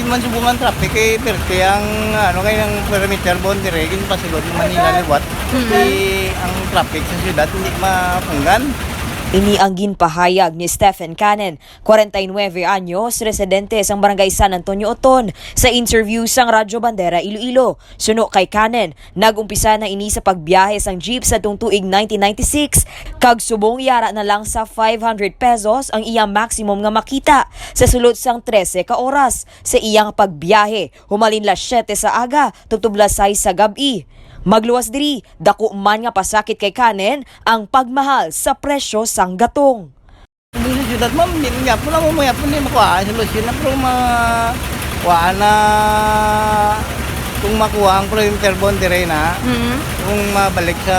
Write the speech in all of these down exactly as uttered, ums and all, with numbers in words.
Man subong ang traffic kay perte ang ano kay ang perimeter boundary ginpasulod ng Manila liwat. Kay ang traffic sa syudad hindi mapunggan. Ini ang ginpahayag ni Stephen Cannon, kwarenta y nuebe anyos, residente sang Barangay San Antonio Oton, sa interview sang Radyo Bandera Iloilo. Suno kay Cannon, nag-umpisa na ini sa pagbiyahe sang jeep sa tung tuig nineteen ninety-six, kag subong yara na lang sa five hundred pesos ang iya maximum nga makita sa sulod sang trese ka oras sa iyang pagbiyahe, humalin las siete sa aga tubtob las sais sa gab-i. Magluwas diri, dako man nga pasakit kay Cannon ang pagmahal sa presyo sang gatong. Hindi sa syudad, ma'am, hindi nga po na mo, maya po hindi makuha ang solusyon na pero ma kuha na kung makuha ang perimeter boundary na kung mabalik sa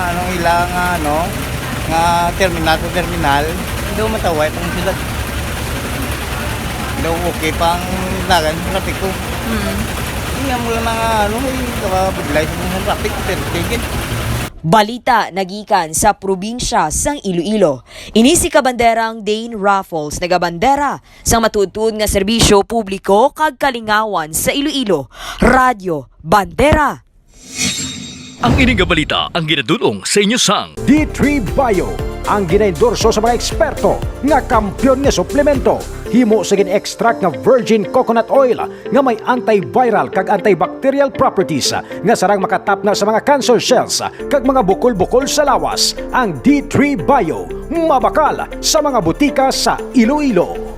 anong ila nga ano nga terminal to terminal daw mataway pang syudad daw okay pang dagan sa trapiko. Hindi nga mula na nga ano, may kababudlay sa mga traffic, pero tigil. Balita nagikan sa probinsya sang Iloilo. Ini si Kabanderang Dane Raffles, nagabandera sang matuod-tuod nga serbisyo publiko kag kalingawan sa Iloilo, Radyo Bandera. Ang ini nga balita ang ginadul-ong sa inyo sang D three Bio, ang ginaendorso sa mga eksperto nga kampiyon nga suplemento. Himo sa gin-extract nga virgin coconut oil nga may antiviral kag antibacterial properties nga sarang makatapna sa mga cancer cells kag mga bukol-bukol sa lawas. Ang D three Bio, mabakal sa mga butika sa Iloilo.